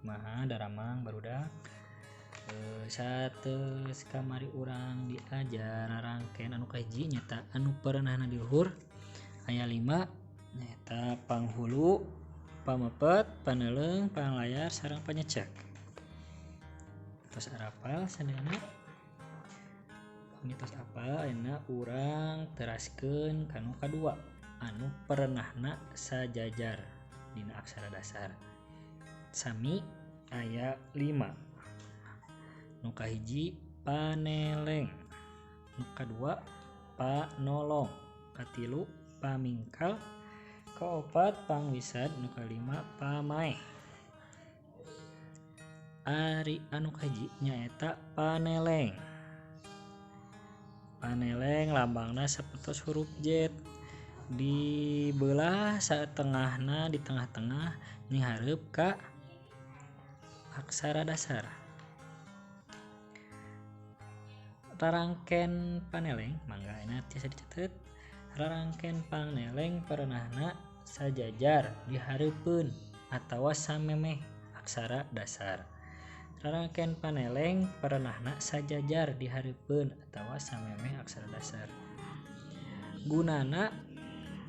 Kumaha daramang barudak? Sateus kamari urang diajar rarangken anu kahiji nyata anu perenahna di luhur aya 5 nyata panghulu, pamepet, paneleung, panglayar sareng panyecek. Tos arapal sadayana? Pami tos apal ayeuna urang teraskeun ka nu kadua anu perenahna sajajar dina aksara dasar. Sami aya 5. Nu kahiji paneleng, nu kadua panolong, katilu pamingkal, kaopat pangwisad, nu kalima pamaeh. Ari anu kahiji nyaeta paneleng. Paneleng lambangna sapertos huruf Z. Dibelah satengahna di tengah-tengah nyinghareup ka aksara dasar. Rarangken paneleng mangga ayeuna tiasa dicatet. Rarangken paneleng perenahna sajajar dihareupeun atawa samemeh aksara dasar. Rarangken paneleng perenahna sajajar dihareupeun atawa samemeh aksara dasar. Gunana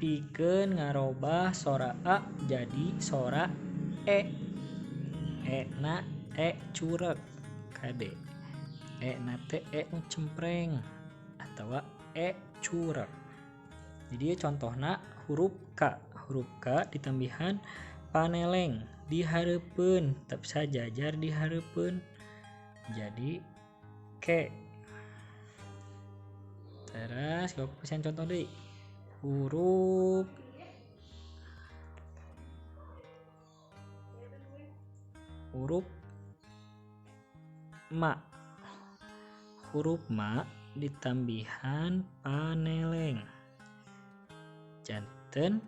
pikeun ngarobah sora a jadi sora e. E na e curek kade. E na teh e nu cempreng atawa e curek. Jadi contohna huruf K. Huruf K ditambihan paneleng dihareupeun, tetep sajajar dihareupeun jadi K. Terus kalau pisan contoh deui huruf huruf ma. Huruf ma ditambihan paneleng janten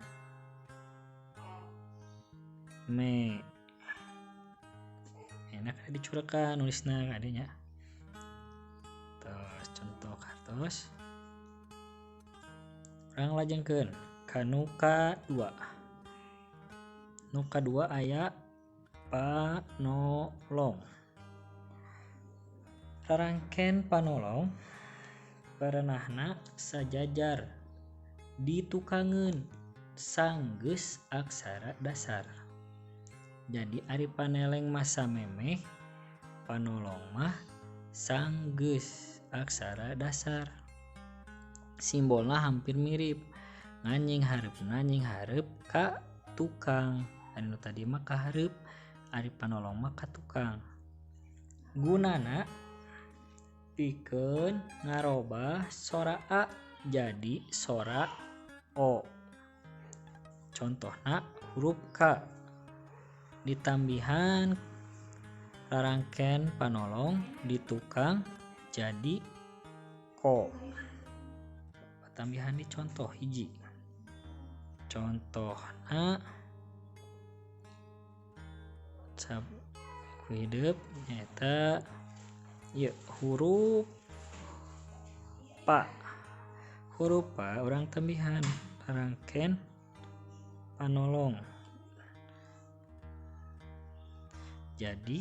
me. Enak dicurekan nulisna adanya. Terus contoh kartos urang lajengkeun ka nu kadua. Nu kadua aya panolong. Rarangken panolong perenahna sajajar ditukangeun sanggeus aksara dasar. Jadi ari paneleng mah samemeh, panolong mah sanggeus aksara dasar. Simbolna hampir mirip, ngan nying hareup ka tukang. Anu tadi mah ka hareup, ari panolong mah ka tukang. Gunana pikeun ngarobah sora a jadi sora o. Contohna huruf K ditambihan rarangken panolong di tukang jadi ko. Tambihan di contoh hiji. Contohna ku hidup nyaeta ieu huruf pa. Huruf pa urang tambihan rarangken panolong jadi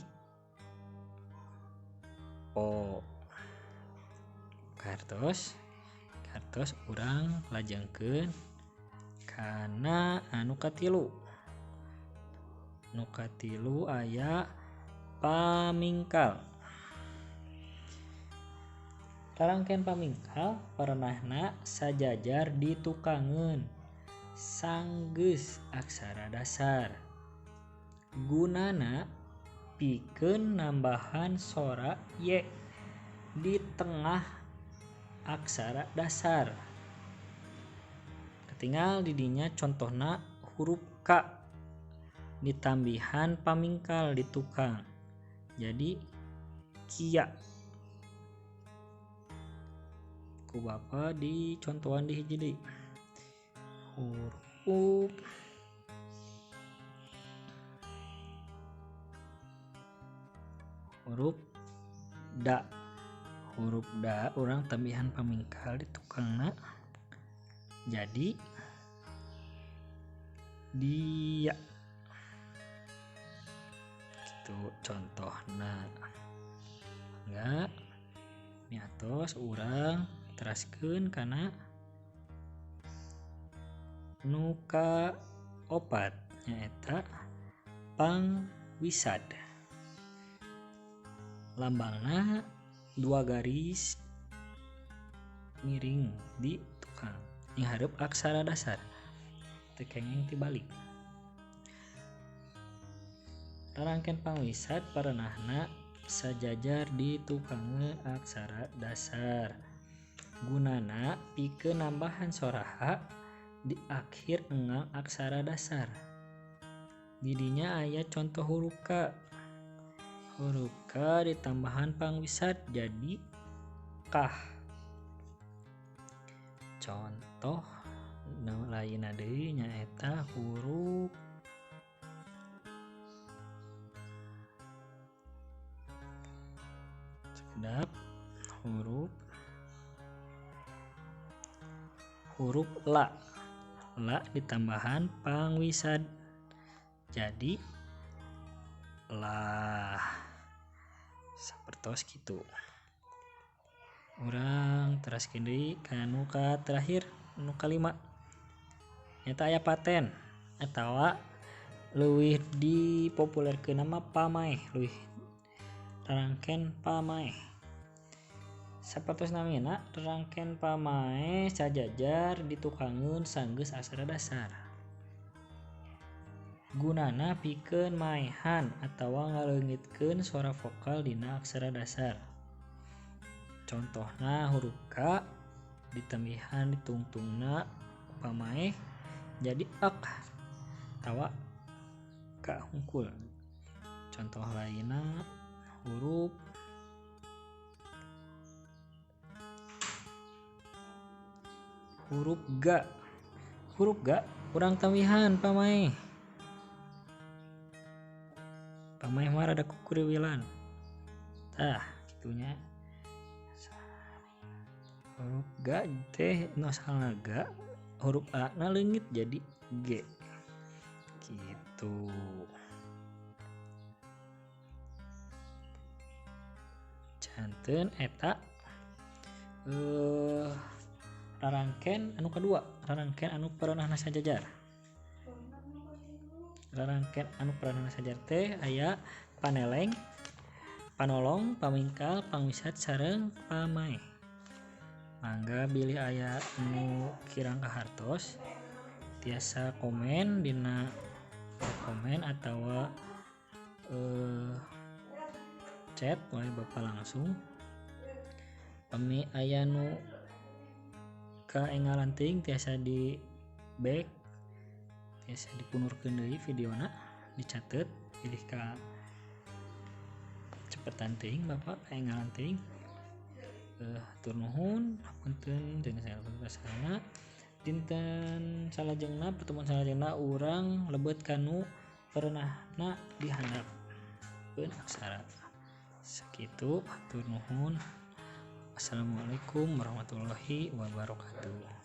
po. Kartos kartos urang lajengkeun kana anu katilu. Nu katilu aya pamingkal. Rarangken pamingkal perenahna sajajar ditukangeun sanggeus aksara dasar. Gunana pikeun nambahan sora y di tengah aksara dasar. Ketinggal didinya contohna huruf K ditambihan pamingkal di tukang jadi kia. Ku bapa dicontohan di hiji deui huruf huruf da. Huruf da urang tambihan pamingkal di tukangna jadi dia. Gitu contohna. Enggak miatos urang teraskeun kana nu kaopat nyaeta pangwisad. Lambangna dua garis miring di tukang nyanghareup aksara dasar teu kenging tibalik. Rarangken pangwisad parenahna sajajar di tukangeun aksara dasar. Gunana pikeun nambahan sora ha di akhir engang aksara dasar. Didinya aya contoh huruf K. Huruf K ditambahan pangwisad jadi kah. Contoh lainna deui nyaeta huruf sekedap huruf la. La ditambahan pangwisad jadi lah. Sapertos kitu. Urang teraskeun deui ka nu ka terakhir, nu kalima. Nyata aya paten atawa leuwih dipopulerkeun nama pamaeh, leuwih rarangken pamaeh. Sapertos namina rarangken pamaeh sajajar ditukangeun sanggeus aksara dasar. Gunana pikeun maehan atawa ngaleungitkeun suara vokal dina aksara dasar. Contohna huruf K ditambihan ditungtungna pamaeh jadi ak atawa k hungkul. Contoh lainna huruf G. Huruf G urang tambihan pamaeh. Pamaeh mah rada kukuriwilan. Tah kitunya. Huruf G teh nu asalna G, huruf A na leungit jadi G. Gitu. Janten eta rarangken anu kadua, rarangken anu parenahna sajajar. Rarangken anu parenahna sajajar teh aya paneleng, panolong, pamingkal, pangwisad sareng pamaeh. Mangga bilih aya nu kirang kahartos tiasa komen dina komen atawa chat wae Bapak langsung. Pami aya nu kaengalan teuing tiasa di back, tiasa dipunurkeun deui videona, dicatet bilih ka cepetan teuing Bapak kaengalan teuing. Hatur nuhun, hapunten jeung sarana dinten salajengna, pertemuan salajengna urang lebet kanu perenahna di handapeun aksara. Sakitu, hatur nuhun. Assalamualaikum warahmatullahi wabarakatuh.